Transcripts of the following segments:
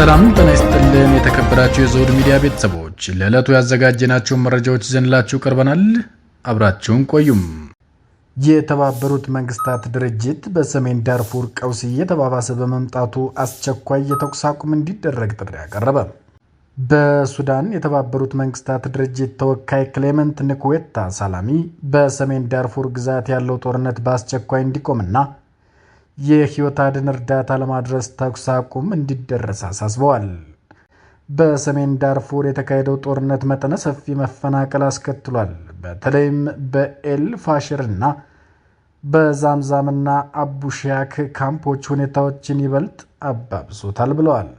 ሰላም ጤና ይስጥልን። የተከበራችሁ የዘውድ ሚዲያ ቤተሰቦች፣ ለዕለቱ ያዘጋጀናቸውን መረጃዎች ይዘንላችሁ ቀርበናል። አብራችሁን ቆዩም። የተባበሩት መንግስታት ድርጅት በሰሜን ዳርፉር ቀውስ እየተባባሰ በመምጣቱ አስቸኳይ የተኩስ አቁም እንዲደረግ ጥሪ አቀረበ። በሱዳን የተባበሩት መንግስታት ድርጅት ተወካይ ክሌመንት ንኩዌታ ሳላሚ በሰሜን ዳርፉር ግዛት ያለው ጦርነት በአስቸኳይ እንዲቆምና የህይወት አድን እርዳታ ለማድረስ ተኩስ አቁም እንዲደረስ አሳስበዋል። በሰሜን ዳርፉር የተካሄደው ጦርነት መጠነ ሰፊ መፈናቀል አስከትሏል። በተለይም በኤል ፋሽርና በዛምዛምና አቡሻክ ካምፖች ሁኔታዎችን ይበልጥ አባብሶታል ብለዋል።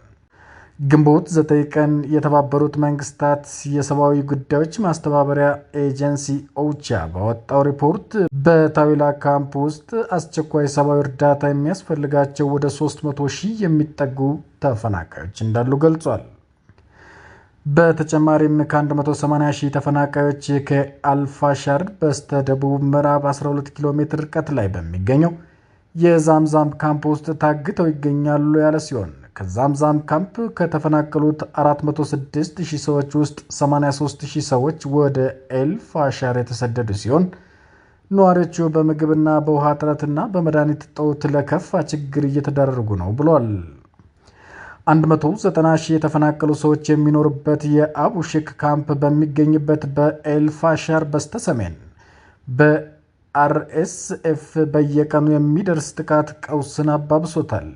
ግንቦት 9 ቀን የተባበሩት መንግስታት የሰብአዊ ጉዳዮች ማስተባበሪያ ኤጀንሲ ኦቻ ባወጣው ሪፖርት በታዊላ ካምፕ ውስጥ አስቸኳይ ሰብአዊ እርዳታ የሚያስፈልጋቸው ወደ 300 ሺህ የሚጠጉ ተፈናቃዮች እንዳሉ ገልጿል። በተጨማሪም ከ180 ሺህ ተፈናቃዮች ከአልፋሻር በስተ ደቡብ ምዕራብ 12 ኪሎ ሜትር ርቀት ላይ በሚገኘው የዛምዛም ካምፕ ውስጥ ታግተው ይገኛሉ ያለ ሲሆን፣ ከዛምዛም ካምፕ ከተፈናቀሉት 406 ሺህ ሰዎች ውስጥ 83 ሺህ ሰዎች ወደ ኤልፋሻር የተሰደዱ ሲሆን፣ ነዋሪዎቹ በምግብና በውሃ እጥረትና በመድኃኒት እጦት ለከፋ ችግር እየተዳረጉ ነው ብሏል። 190 ሺህ የተፈናቀሉ ሰዎች የሚኖሩበት የአቡሽክ ካምፕ በሚገኝበት በኤልፋሻር በስተሰሜን በአርኤስኤፍ በየቀኑ የሚደርስ ጥቃት ቀውስን አባብሶታል።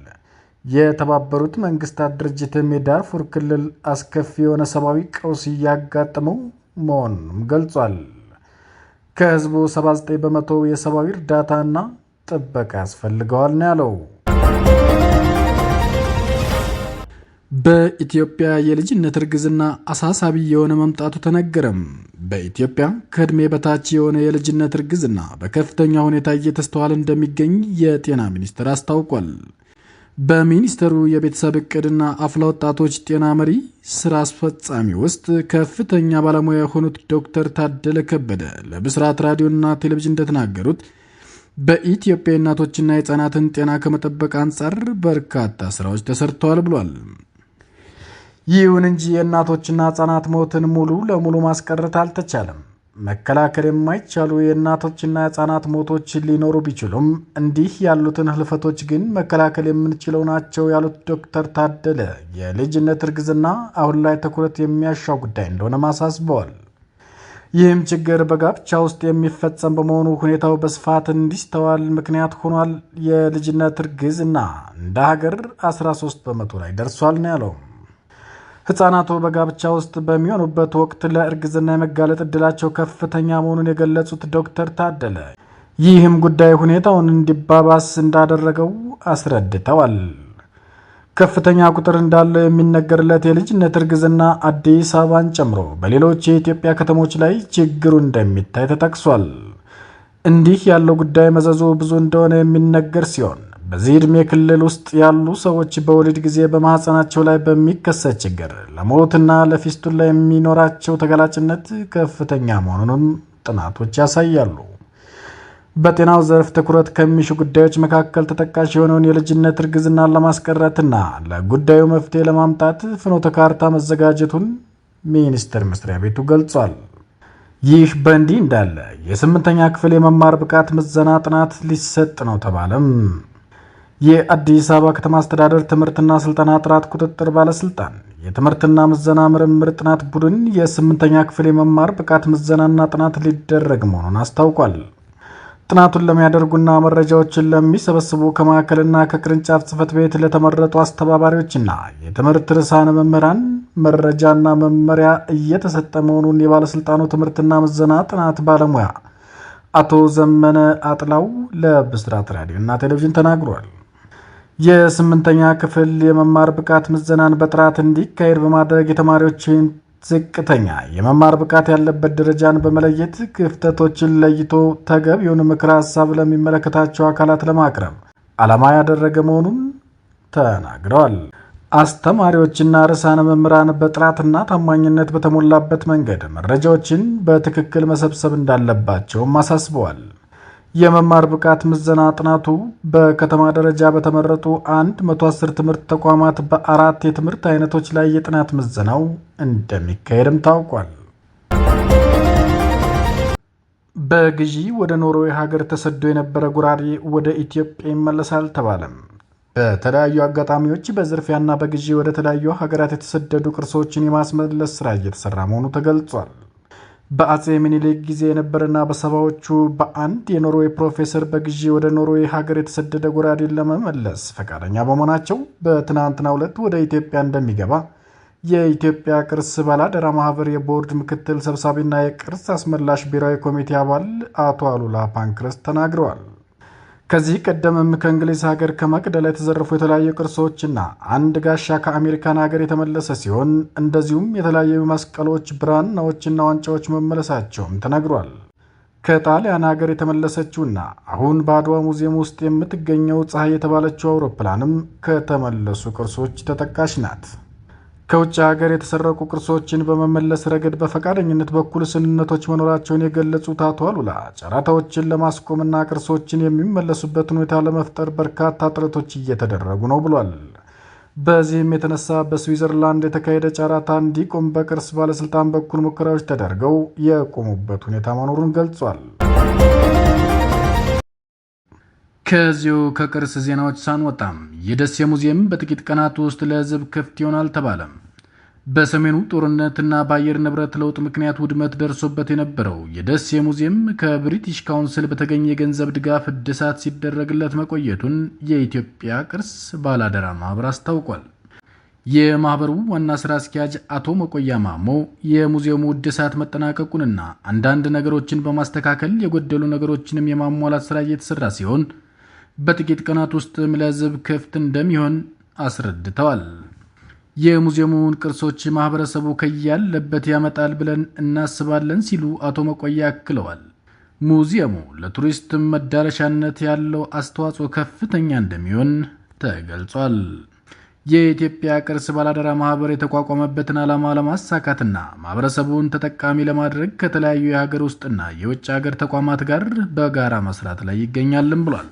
የተባበሩት መንግስታት ድርጅትም የዳርፉር ክልል አስከፊ የሆነ ሰብአዊ ቀውስ እያጋጠመው መሆኑንም ገልጿል። ከህዝቡ 79% የሰብአዊ እርዳታና ጥበቃ ያስፈልገዋል ነው ያለው። በኢትዮጵያ የልጅነት እርግዝና አሳሳቢ የሆነ መምጣቱ ተነገረም። በኢትዮጵያ ከዕድሜ በታች የሆነ የልጅነት እርግዝና በከፍተኛ ሁኔታ እየተስተዋለ እንደሚገኝ የጤና ሚኒስቴር አስታውቋል። በሚኒስቴሩ የቤተሰብ እቅድና አፍላ ወጣቶች ጤና መሪ ስራ አስፈጻሚ ውስጥ ከፍተኛ ባለሙያ የሆኑት ዶክተር ታደለ ከበደ ለብስራት ራዲዮና ቴሌቪዥን እንደተናገሩት፣ በኢትዮጵያ የእናቶችና የህፃናትን ጤና ከመጠበቅ አንጻር በርካታ ስራዎች ተሰርተዋል ብሏል። ይሁን እንጂ የእናቶችና ህጻናት ሞትን ሙሉ ለሙሉ ማስቀረት አልተቻለም። መከላከል የማይቻሉ የእናቶችና የህፃናት ሞቶች ሊኖሩ ቢችሉም፣ እንዲህ ያሉትን ህልፈቶች ግን መከላከል የምንችለው ናቸው ያሉት ዶክተር ታደለ የልጅነት እርግዝና አሁን ላይ ትኩረት የሚያሻው ጉዳይ እንደሆነም አሳስበዋል። ይህም ችግር በጋብቻ ውስጥ የሚፈጸም በመሆኑ ሁኔታው በስፋት እንዲስተዋል ምክንያት ሆኗል። የልጅነት እርግዝና እንደ ሀገር 13% ላይ ደርሷል ነው ያለው። ህጻናቱ በጋብቻ ውስጥ በሚሆኑበት ወቅት ለእርግዝና የመጋለጥ እድላቸው ከፍተኛ መሆኑን የገለጹት ዶክተር ታደለ ይህም ጉዳይ ሁኔታውን እንዲባባስ እንዳደረገው አስረድተዋል። ከፍተኛ ቁጥር እንዳለው የሚነገርለት የልጅነት እርግዝና አዲስ አበባን ጨምሮ በሌሎች የኢትዮጵያ ከተሞች ላይ ችግሩ እንደሚታይ ተጠቅሷል። እንዲህ ያለው ጉዳይ መዘዙ ብዙ እንደሆነ የሚነገር ሲሆን፣ በዚህ ዕድሜ ክልል ውስጥ ያሉ ሰዎች በወሊድ ጊዜ በማህፀናቸው ላይ በሚከሰት ችግር ለሞትና ለፊስቱላ የሚኖራቸው ተጋላጭነት ከፍተኛ መሆኑንም ጥናቶች ያሳያሉ። በጤናው ዘርፍ ትኩረት ከሚሹ ጉዳዮች መካከል ተጠቃሽ የሆነውን የልጅነት እርግዝናን ለማስቀረትና ለጉዳዩ መፍትሄ ለማምጣት ፍኖተ ካርታ መዘጋጀቱን ሚኒስቴር መስሪያ ቤቱ ገልጿል። ይህ በእንዲህ እንዳለ የስምንተኛ ክፍል የመማር ብቃት ምዘና ጥናት ሊሰጥ ነው ተባለም። የአዲስ አበባ ከተማ አስተዳደር ትምህርትና ስልጠና ጥራት ቁጥጥር ባለስልጣን የትምህርትና ምዘና ምርምር ጥናት ቡድን የስምንተኛ ክፍል የመማር ብቃት ምዘናና ጥናት ሊደረግ መሆኑን አስታውቋል። ጥናቱን ለሚያደርጉና መረጃዎችን ለሚሰበስቡ ከማዕከልና ከቅርንጫፍ ጽሕፈት ቤት ለተመረጡ አስተባባሪዎችና የትምህርት ርዕሳነ መምህራን መረጃና መመሪያ እየተሰጠ መሆኑን የባለስልጣኑ ትምህርትና ምዘና ጥናት ባለሙያ አቶ ዘመነ አጥላው ለብስራት ራዲዮ እና ቴሌቪዥን ተናግሯል። የስምንተኛ ክፍል የመማር ብቃት ምዘናን በጥራት እንዲካሄድ በማድረግ የተማሪዎችን ዝቅተኛ የመማር ብቃት ያለበት ደረጃን በመለየት ክፍተቶችን ለይቶ ተገቢውን ምክረ ሀሳብ ለሚመለከታቸው አካላት ለማቅረብ ዓላማ ያደረገ መሆኑን ተናግረዋል። አስተማሪዎችና ርዕሳነ መምህራን በጥራትና ታማኝነት በተሞላበት መንገድ መረጃዎችን በትክክል መሰብሰብ እንዳለባቸውም አሳስበዋል። የመማር ብቃት ምዘና ጥናቱ በከተማ ደረጃ በተመረጡ 110 ትምህርት ተቋማት በአራት የትምህርት አይነቶች ላይ የጥናት ምዘናው እንደሚካሄድም ታውቋል። በግዢ ወደ ኖርዌይ ሀገር ተሰዶ የነበረ ጉራዴ ወደ ኢትዮጵያ ይመለሳል ተባለም። በተለያዩ አጋጣሚዎች በዝርፊያና በግዢ ወደ ተለያዩ ሀገራት የተሰደዱ ቅርሶችን የማስመለስ ስራ እየተሰራ መሆኑ ተገልጿል። በአጼ ምኒልክ ጊዜ የነበረና በሰባዎቹ በአንድ የኖርዌይ ፕሮፌሰር በግዢ ወደ ኖርዌይ ሀገር የተሰደደ ጎራዴን ለመመለስ ፈቃደኛ በመሆናቸው በትናንትናው ዕለት ወደ ኢትዮጵያ እንደሚገባ የኢትዮጵያ ቅርስ ባላደራ ማህበር የቦርድ ምክትል ሰብሳቢና የቅርስ አስመላሽ ብሔራዊ ኮሚቴ አባል አቶ አሉላ ፓንክረስት ተናግረዋል። ከዚህ ቀደምም ከእንግሊዝ ሀገር ከመቅደላ የተዘረፉ የተለያዩ ቅርሶችና አንድ ጋሻ ከአሜሪካን ሀገር የተመለሰ ሲሆን፣ እንደዚሁም የተለያዩ መስቀሎች፣ ብራናዎችና ዋንጫዎች መመለሳቸውም ተነግሯል። ከጣሊያን ሀገር የተመለሰችውና አሁን በአድዋ ሙዚየም ውስጥ የምትገኘው ፀሐይ የተባለችው አውሮፕላንም ከተመለሱ ቅርሶች ተጠቃሽ ናት። ከውጭ ሀገር የተሰረቁ ቅርሶችን በመመለስ ረገድ በፈቃደኝነት በኩል ስንነቶች መኖራቸውን የገለጹት አቶ አሉላ ጨረታዎችን ለማስቆምና ቅርሶችን የሚመለሱበትን ሁኔታ ለመፍጠር በርካታ ጥረቶች እየተደረጉ ነው ብሏል። በዚህም የተነሳ በስዊዘርላንድ የተካሄደ ጨረታ እንዲቆም በቅርስ ባለስልጣን በኩል ሙከራዎች ተደርገው የቆሙበት ሁኔታ መኖሩን ገልጿል። ከዚሁ ከቅርስ ዜናዎች ሳንወጣም የደሴ ሙዚየም በጥቂት ቀናት ውስጥ ለሕዝብ ክፍት ይሆናል ተባለ። በሰሜኑ ጦርነትና በአየር ንብረት ለውጥ ምክንያት ውድመት ደርሶበት የነበረው የደሴ ሙዚየም ከብሪቲሽ ካውንስል በተገኘ የገንዘብ ድጋፍ እድሳት ሲደረግለት መቆየቱን የኢትዮጵያ ቅርስ ባላደራ ማህበር አስታውቋል። የማህበሩ ዋና ስራ አስኪያጅ አቶ መቆያ ማሞ የሙዚየሙ እድሳት መጠናቀቁንና አንዳንድ ነገሮችን በማስተካከል የጎደሉ ነገሮችንም የማሟላት ስራ እየተሰራ ሲሆን በጥቂት ቀናት ውስጥም ለሕዝብ ክፍት እንደሚሆን አስረድተዋል። የሙዚየሙን ቅርሶች ማህበረሰቡ ከያለበት ያመጣል ብለን እናስባለን ሲሉ አቶ መቆያ አክለዋል። ሙዚየሙ ለቱሪስት መዳረሻነት ያለው አስተዋጽኦ ከፍተኛ እንደሚሆን ተገልጿል። የኢትዮጵያ ቅርስ ባላደራ ማህበር የተቋቋመበትን ዓላማ ለማሳካትና ማህበረሰቡን ተጠቃሚ ለማድረግ ከተለያዩ የሀገር ውስጥና የውጭ ሀገር ተቋማት ጋር በጋራ መስራት ላይ ይገኛልም ብሏል።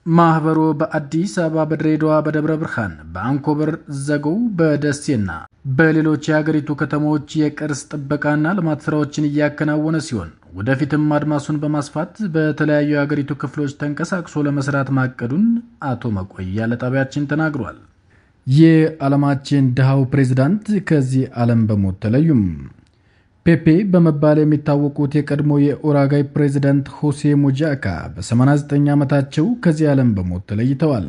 ማህበሩ በአዲስ አበባ፣ በድሬዳዋ፣ በደብረ ብርሃን፣ በአንኮበር ዘገው፣ በደሴና በሌሎች የሀገሪቱ ከተሞች የቅርስ ጥበቃና ልማት ስራዎችን እያከናወነ ሲሆን ወደፊትም አድማሱን በማስፋት በተለያዩ የሀገሪቱ ክፍሎች ተንቀሳቅሶ ለመስራት ማቀዱን አቶ መቆያ ለጣቢያችን ተናግሯል። የዓለማችን ድሃው ፕሬዝዳንት ከዚህ ዓለም በሞት ተለዩም። ፔፔ በመባል የሚታወቁት የቀድሞ የኡራጓይ ፕሬዝዳንት ሆሴ ሙጃካ በ89 ዓመታቸው ከዚህ ዓለም በሞት ተለይተዋል።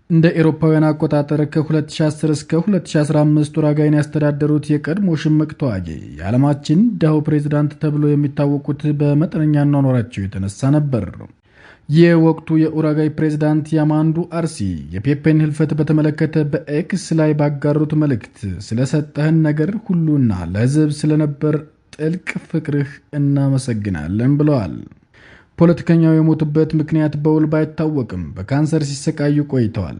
እንደ ኤሮፓውያን አቆጣጠር ከ2010 እስከ 2015 ኡራጓይን ያስተዳደሩት የቀድሞ ሽምቅ ተዋጊ የዓለማችን ድሃው ፕሬዝዳንት ተብሎ የሚታወቁት በመጠነኛ አኗኗራቸው የተነሳ ነበር። የወቅቱ የኡራጓይ ፕሬዝዳንት ያማንዱ አርሲ የፔፔን ህልፈት በተመለከተ በኤክስ ላይ ባጋሩት መልእክት ስለሰጠህን ነገር ሁሉና ለህዝብ ስለነበር ጥልቅ ፍቅርህ እናመሰግናለን ብለዋል። ፖለቲከኛው የሞቱበት ምክንያት በውል ባይታወቅም በካንሰር ሲሰቃዩ ቆይተዋል።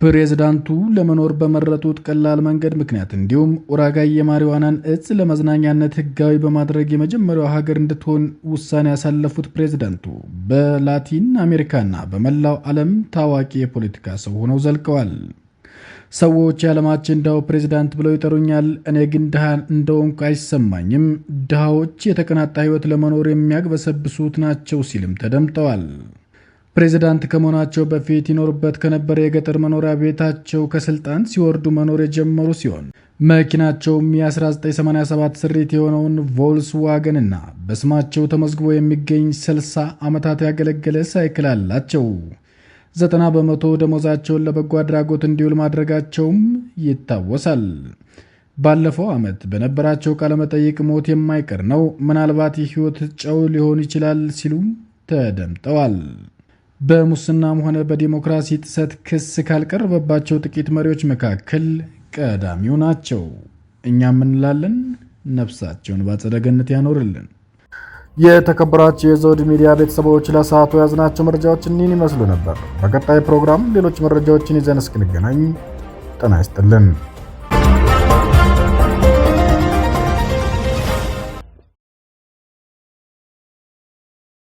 ፕሬዝዳንቱ ለመኖር በመረጡት ቀላል መንገድ ምክንያት እንዲሁም ኡራጓይ የማሪዋናን እጽ ለመዝናኛነት ህጋዊ በማድረግ የመጀመሪያው ሀገር እንድትሆን ውሳኔ ያሳለፉት ፕሬዝዳንቱ በላቲን አሜሪካና በመላው ዓለም ታዋቂ የፖለቲካ ሰው ሆነው ዘልቀዋል። ሰዎች የዓለማችን ድሃው ፕሬዝዳንት ብለው ይጠሩኛል፣ እኔ ግን ድሃ እንደሆንኩ አይሰማኝም። ድሃዎች የተቀናጣ ህይወት ለመኖር የሚያግበሰብሱት ናቸው ሲልም ተደምጠዋል። ፕሬዚዳንት ከመሆናቸው በፊት ይኖሩበት ከነበረ የገጠር መኖሪያ ቤታቸው ከስልጣን ሲወርዱ መኖር የጀመሩ ሲሆን መኪናቸውም የ1987 ስሪት የሆነውን ቮልስዋገንና በስማቸው ተመዝግቦ የሚገኝ 60 ዓመታት ያገለገለ ሳይክል አላቸው። 90% ደሞዛቸውን ለበጎ አድራጎት እንዲውል ማድረጋቸውም ይታወሳል። ባለፈው ዓመት በነበራቸው ቃለመጠይቅ ሞት የማይቀር ነው፣ ምናልባት የህይወት ጨው ሊሆን ይችላል ሲሉም ተደምጠዋል። በሙስናም ሆነ በዲሞክራሲ ጥሰት ክስ ካልቀረበባቸው ጥቂት መሪዎች መካከል ቀዳሚው ናቸው። እኛም እንላለን ነፍሳቸውን በአጸደ ገነት ያኖርልን። የተከበራችሁ የዘውድ ሚዲያ ቤተሰቦች ለሰዓቱ የያዝናቸው መረጃዎች እኒህን ይመስሉ ነበር። በቀጣይ ፕሮግራም ሌሎች መረጃዎችን ይዘን እስክንገናኝ ጤና ይስጥልን።